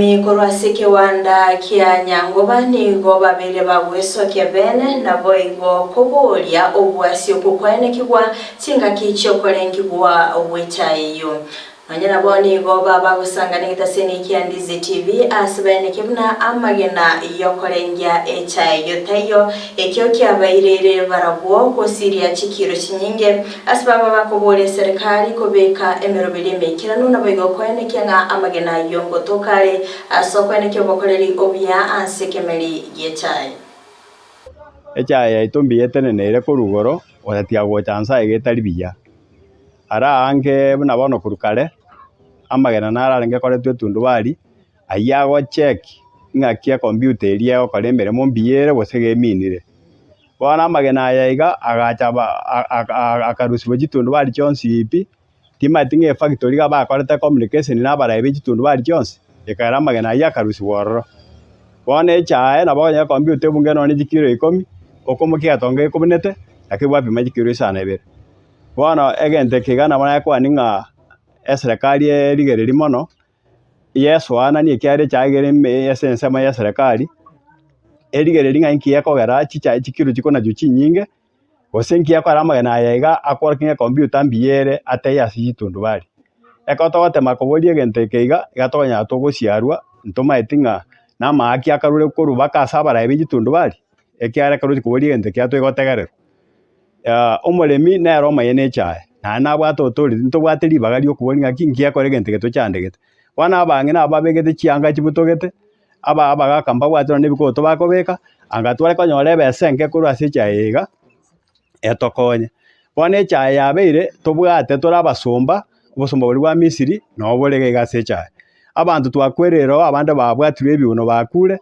Korwa ase ekewanda kia Nyangoba nigo babeire bagwesokia bene, naboigo koboria obwasi okwo kwaenekigwa chingaki chi'okorengigwa gw'echae eyio. Nonya nabo nigo babagosanga negetaseni kia Ndizi TV ase baeneke buna amagena y'okorengia echae eyio taiyo, ekio kiabaireire barabwo gosiria chikiro chinyinge Ase baba bakoboria eserekari kobeka emeroberio emeikeranu, naboigo koenekia ng'a amagena ayio ngotoka are ase okoenekia obokoreri obuya ase ekemeri gi'echae. Echae yaito mbuya eteneneire korwa igoro, gotatiga gocha nse aiga etari buya. Ara aange buna bono korwa kare, amagena naro arenge koretwa etundubari, ayio agocheck ng'aki ecomputer eria egokora emeremo mbuya ere gose geminire. Bono amagena aya iga agacha akarusigwa chitundubari chionsi pi, timanyeti ng'a efactory iga bakorete communication na abarai be chitundubari chionsi, ekagera amagena ayio akarusigwa ororo. Bono echae nabo okonyora ecomputer ebunge nonye ne chikiro ikomi, okomokia egetonga gekobunete, lakini gwapima chikiro isano na ibere. Bono egento eke iga nabo nakwania ng'a eserekari erigereria mono. Yesoananie ekiagera echaye ime ase ensemo ya eserekari, erigereria ng'a inki gekogera chichae chikiro chikonachwa chinyinge, gose inki gekogera amagena aya iga akworokia ng'a ecomputer mbuya ere ataiyo ase chitundubari. Ekero togotema koboria egento eke iga, iga tokonyora togosiarwa, ntomaeti ng'a na amaaki akarure korwa mpaka ase abarai be chitundubari, ekiagera ekero ochi koboria egento ekiya toigotegererwa. Omoremi nere omonyene echae, naende nabwate authority, ntobwate ribaga riokoboria ng'aki nki gekora egento eke tochandegete. Bono abang'ina aba babegete chianga chibutogete, aba abagaka mbabwate nonye na ebikoto bakobeka, anga tware konyora ebesa enke korwa ase echae eye iga, etokonye. Bono echae yabeire, tobwate tore abasomba, obosomba boria bwa Misiri, nabo bore iga iga ase echae. Abanto twakwereire oo, abande babwatirwe ebiuno bakure.